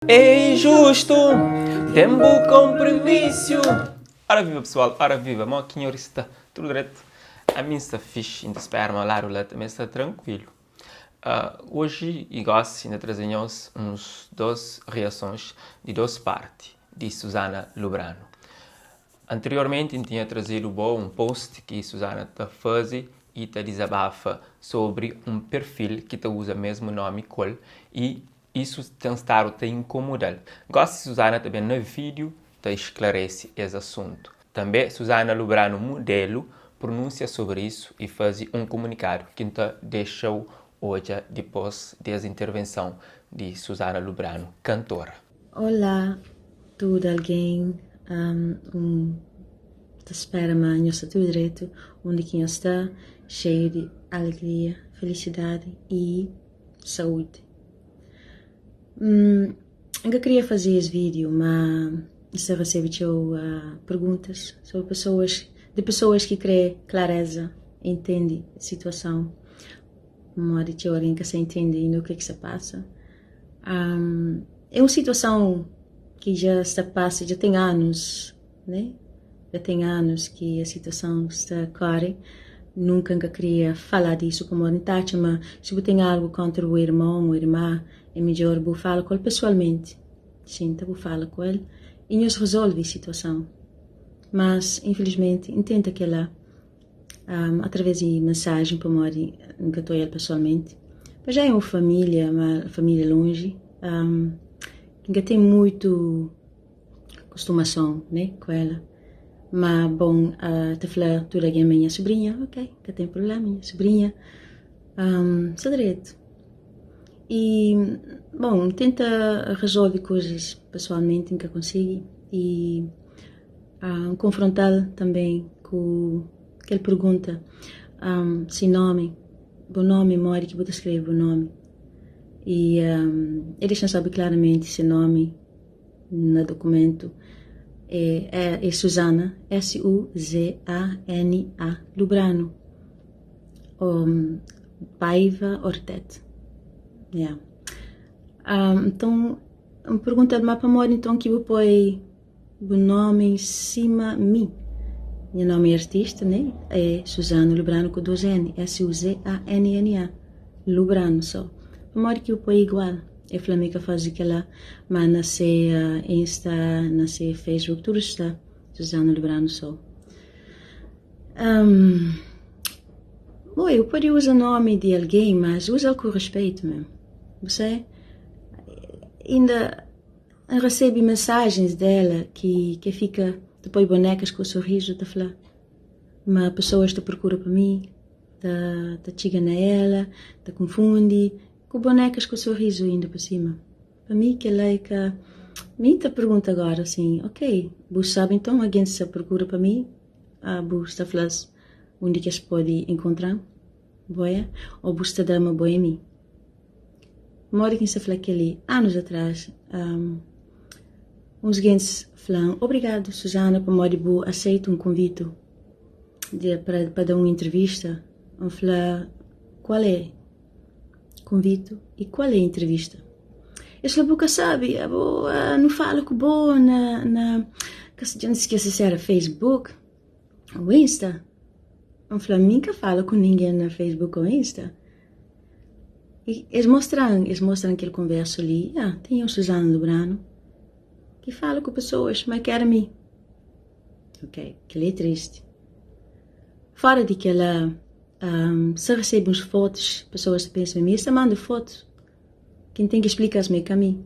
É injustu ten bu konprimisiu. Ora viva pesoal, ora viva, mo ki nhor sta? Tudu dretu? Ami N sta fixi, N ta spera ma ladu la tanbe sta trankuilu. Oji i gosi N ta traze nhos uns dos riasons di dos parti di Suzana Lubrano. Anteriormenti N tinha trazedu bo un post ki Suzana ta faze i ta dizabafa sobri un perfil ki ta uza mesmu nomi ku el i Isu ten stadu ta inkomoda-l. Gósi Suzana ta ben na vídiu ta esklarese es asuntu. Tanbê Suzana Lubrano Mudelu prunúnsia sobri isu i faze un kumunikadu ki N ta dexa-u odja dipôs des intervenson di Suzana Lubrano, kantora. Olá tudu algen, N ta spera ma nhos sta tudu dretu undi ki nhos sta, xeiu di alegria, felisidadi i. Saúde. N ka kria faze es vídeo, má N sta resebe txeu perguntas sobri pesoas, di pesoas ki krê klareza, intende situason, pamodi txeu algen ka sta intende inda u ke ki sta pasa. É un situason ki dja sta pasa, dja ten anus. Né? Dja ten anus ki es situason sta kóre. Nunka N ka kria fala disu pamodi N ta atxa ma si bu ten algu kóntra bu irmon ô irma é midjór bu fala ku el pesoalmenti. Xinta bu fala ku el i nhos rezolve situason. Mas, infilismenti, N tenta kel-la através di mensajen pamodi N ka ta odja-l pesoalmenti. Pa já é un família, ma família lonji, ki N ka ten mutu. Kustumason né ku ela ma bon ta fla tudu algen ma é nha subrinha ok ka ten prubléma nha subrinha sta dretu i bon N tenta rezolve kuzas pesoalmenti N ka konsigi i N konfronta-l tanbe ku kel pergunta si nomi bu nomi modi ki bu ta skrebe bu nomi i el dexa-m sabe klaramenti se nomi. Na dokumentu é é Suzana, S-U-Z-A-N-A, Lubrano, Paiva Ortet. Yeah. Nton, N pergunta-l, ma pamodi nton ki bu poi bu nomi sima mi? Nha nomi artista, né? É Suzana Lubrano ku dos N, S-U-Z-A-N-N-A, Lubrano só. Pamodi ki bu poi igual? El fla mi ka faze kela ma na se insta na se facebook tudo sta Suzana Lubrano so um, oi bu pode uza nomi di algen mas uzal ku respeito mesmo você inda N recebe mensagens dela ki ke fika ta poi bonecas ku sorriso ta fla ma pessoas ta procura pa mi ta ta txiga na ela ta confundi Ku bonekas ku sorrizu inda pa sima. Pa mi kela é ka. Mi ta pergunta agora sin, ok, bu sabi nton algen sa prokura pa mi? Ah bu sta fla-s undi ki es podi inkontran? Bo é? Ou bu sta da ma bo é mi? Modi ki N sta fla keli? Anus atras, uns gentis fla-m, obrigadu Suzana pamodi bu aseita un konvitu di pa da un intrivista. N fla, kual é? Konvitu i kual é intrivista? Es fla, Bu ka sabe, abo nu fala ku bo na na dja N skese si éra Facebook ô Insta. N fla, Mi N ka fala ku ningen na Facebook ô Insta. I es mostra-m, es mostra-m kel konversu li, ah, ten un Suzana Lubrano ki fala ku pesoas, ma ki éra mi. Ok, kel-li é tristi. Fora di kel-la. Sa resebe uns fotus, pesoas ta pensa ma mi es ta manda fotu. Kin ten ki splika-s ma é ka mi,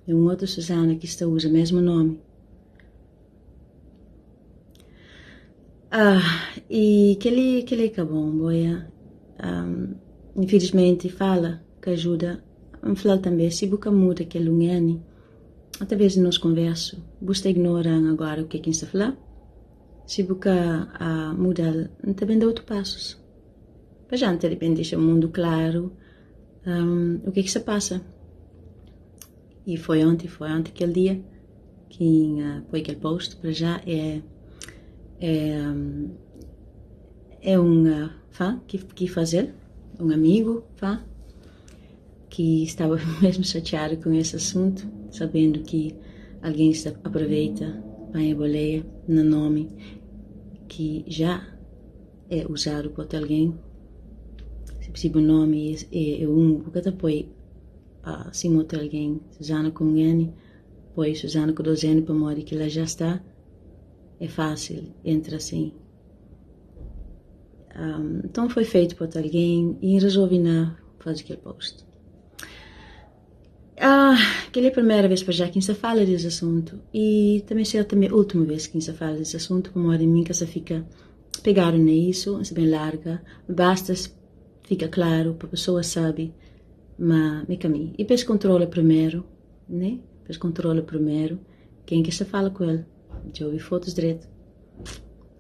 é un otu Suzana ki sta uza mesmu nomi. Ah, i kel-li, kel-li é ka bon, boia. Infilismenti fala ka ajuda. N fla-l tanbe, si bu ka muda kel un N, atraves di nos konversu, bu sta ignora-m agora u ke ki N sta fla. Si bu ka muda-l, N ta ben da otu pasus. Pa já N ta ben dexa mundu klaru u ke ki sta pasa. I foi onti, foi onti kel dia ki N poi kel post. Pa já é é é un fã ki ki faze-l, un amigu fã ki staba mesmu xatiadu ku es asuntu. sabendu ki algen sta aproveita panha boleia na nomi ki ja é uzadu pa otu algen. Si bu nomi é un bu ka ta poi sima otu algen, Suzana ku un N, poi Suzana ku dos N pamodi kila ja sta é fásil entra sin. Nton foi feitu pa otu algen i N rezolve na faze kel post. Kel é primeru vez pa já ki N sta fala di es asuntu i ta ben ser tanbe últimu vez ki N sta fala di es asuntu pamodi mi N ka sta fika pegadu na isu, N sta ben larga. Basta fika klaru pa pesoas sabe ma mi ka mi i pa es kontrola primeru, ne? Pa es kontrola primeru ken ki sta fala ku el. Djobe fotus dretu.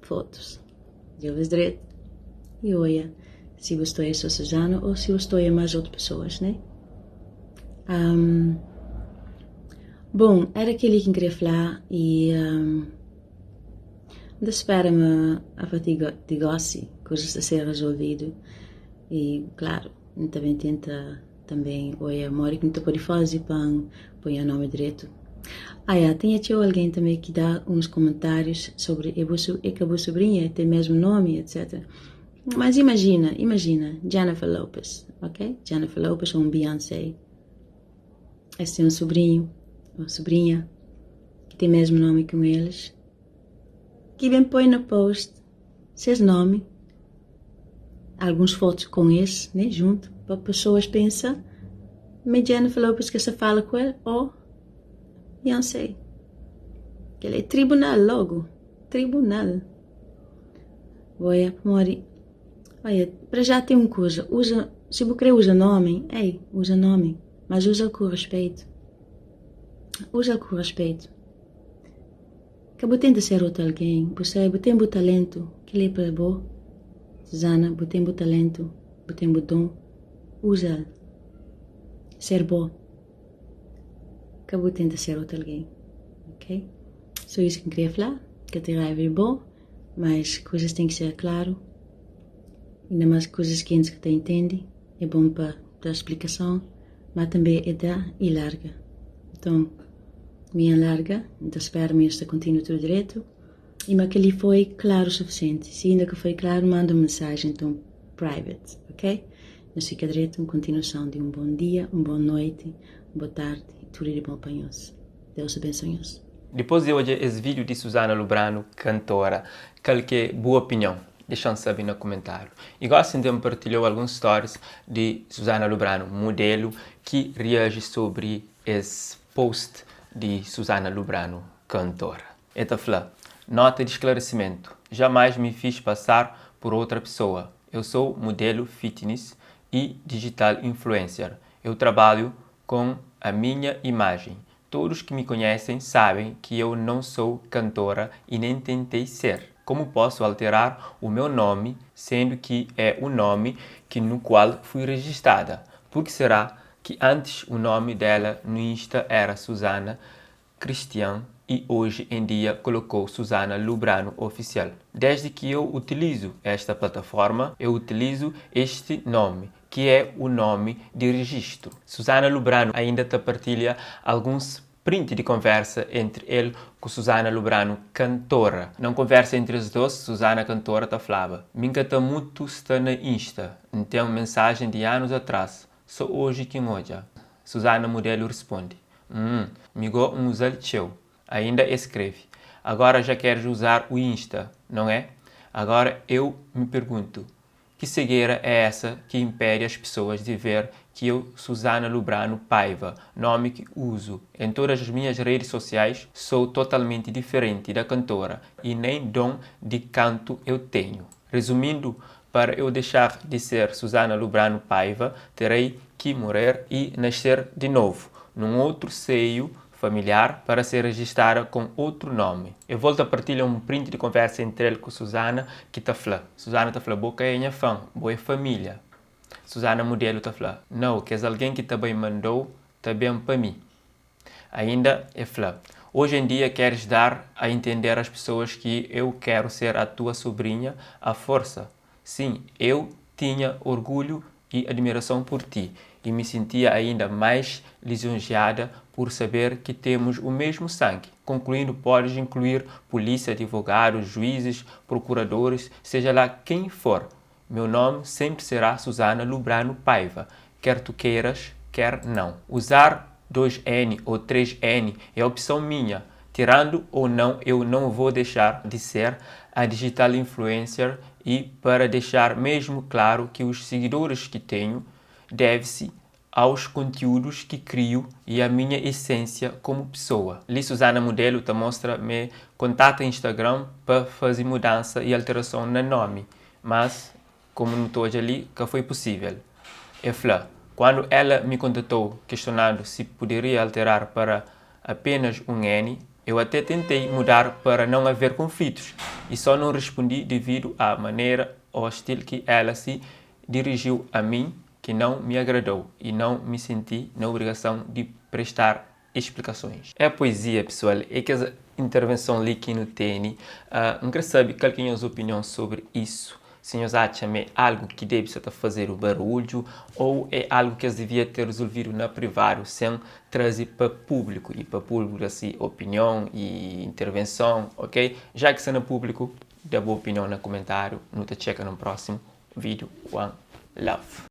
Fotus. Djobe-s dretu i oia si bu sta oia so Suzana ô si bu sta oia más otu pesoas, né? Um, bon, éra kel-li ki N kria fla i um, N ta spera ma apartir di gósi kuzas ta ser rezolvidu i, klaru, N ta ben tenta Tanbê, oia modi ki nu ta pode faze pa N poi nha nómi dretu. Aia, tinha txeu algen tanbê ki da uns komentárius sobri é bu é ka bu subrinha, é ten mésmu nómi, etc. Mas imajina, imajina, Jennifer Lopez, ok? Jennifer Lopez ô un Beyoncé, es ten un subrinhu ô subrinha ki ten mésmu nómi ki un elis, ki ben poi na post ses nomi, alguns fotos com es, né, junto, pa pessoas pensa ma Jennifer Lopez que sa fala ku el ou Beyoncé. Kel é tribunal logo, tribunal. Oia, pamodi, oia, para já tem um coisa, usa, se bu kre usa nome, ei, usa nome, mas usa ku respeito. Usa ku respeito. Ka bu tenta ser otu algen, bu sabe bu ten bu talentu, kel-li é pa bo, Suzana, bu ten bu talentu, bu ten bu don, uza-l, ser bo, ka bu tenta ser otu algen, ok? So isu ki N kria fla, ka ten raiva di bo, mas kuzas ten ki ser klaru, inda más kuzas ki N ka ta intende, é bon pa da splikason, má tanbê é da i larga. Nton, mi N larga, N ta spera ma nhos ta kontinua tudu dretu i ma kel-li foi klaru sufisienti. Si inda ka foi klaru, manda un mensajen nton private, ok? Nhos fika dretu, un kontinuason di un bon dia, un bon noiti, un bo tardi, tudu di bon pa nhos. Deus abensua nhos. Dipôs di odja es vídiu di Suzana Lubrano, kantora, kal ki é bu opinion? Dexa-m sabe na kumentáriu. I gósi N ten partilhau alguns stories di Suzana Lubrano, mudelu, ki reaji sobri es post di Suzana Lubrano, kantora. El ta fla, Nota di sklaresimentu, Jamais me fiz passar por outra pessoa. Eu sou modelo fitness e digital influencer. Eu trabalho com a minha imagem. Todos que me conhecem sabem que eu não sou cantora e nem tentei ser. Como posso alterar o meu nome, sendo que é o nome que no qual fui registrada? Por que será que antes o nome dela no Insta era Suzana Cristian e hoje em dia colocou Suzana Lubrano Oficial? Desde que eu utilizo esta plataforma, eu utilizo este nome, que é o nome de registro. Suzana Lubrano ainda ta partilha alguns print di konversa entri el ku Suzana Lubrano kantora. Na un konversa entri es dos, Suzana kantora ta flaba, Mi N ka ta mutu sta na Insta, N ten mensajen di anus atras, so oji ki N odja. Suzana mudelu risponde, Hum, mi go N uza-l txeu. Ainda e skreve, Agora já queres usar o Insta, não é? Agora eu me pergunto, Que cegueira é essa que impede as pessoas de ver que eu, Suzana Lubrano Paiva, nome que uso em todas as minhas redes sociais, sou totalmente diferente da cantora e nem dom de canto eu tenho. Resumindo, para eu deixar de ser Suzana Lubrano Paiva, terei que morrer e nascer de novo, num outro seio familiar para ser registada com outro nome. El volta partilha un print di konversa entri el ku Suzana ki ta fla, Suzana ta fla, Bo ka é nha fan, bo é família. Suzana mudelu ta fla, Nau, kes algen ki ta bai manda-u ta ben pa mi. Ainda el fla, Hoje em dia queres dar a entender às pessoas que eu quero ser a tua sobrinha à força? Sim, eu tinha orgulho e admiração por ti. E me sentia ainda mais lisonjeada por saber que temos o mesmo sangue. Concluindo, podes incluir polícia, advogados, juízes, procuradores, seja lá quem for. Meu nome sempre será Susana Lubrano Paiva, quer tu queiras, quer não. Usar 2N ou 3N é opção minha. Tirando ou não, eu não vou deixar de ser a digital influencer e para deixar mesmo claro que os seguidores que tenho deve-se aos conteúdos que crio e à minha essência como pessoa. Li Susana Modelo ta mostra me contata Instagram pa faze mudança e alteração na nome, mas como nu ta odja li ka foi possível. É fla, Quando ela me contatou questionando se poderia alterar para apenas um N, eu até tentei mudar para não haver conflitos e só não respondi devido à maneira hostil que ela se dirigiu a mim que não me agradou e não me senti na obrigação de prestar explicações. É poesia pessoal, é kes intervenson li ki nu teni. N kre sabe kal ki é nhos opinion sobri isu, si nhos atxa ma é algu ki debe sa ta fazedu barudju ou é algu ki es devia ter resolvidu na privadu sen traze pa públiku i pa públiku da si opinion i intervenson, ok? Já ki sta na públiku, da bu opinion na kumentáriu, nu ta txeka nun prósimu vídiu. One love.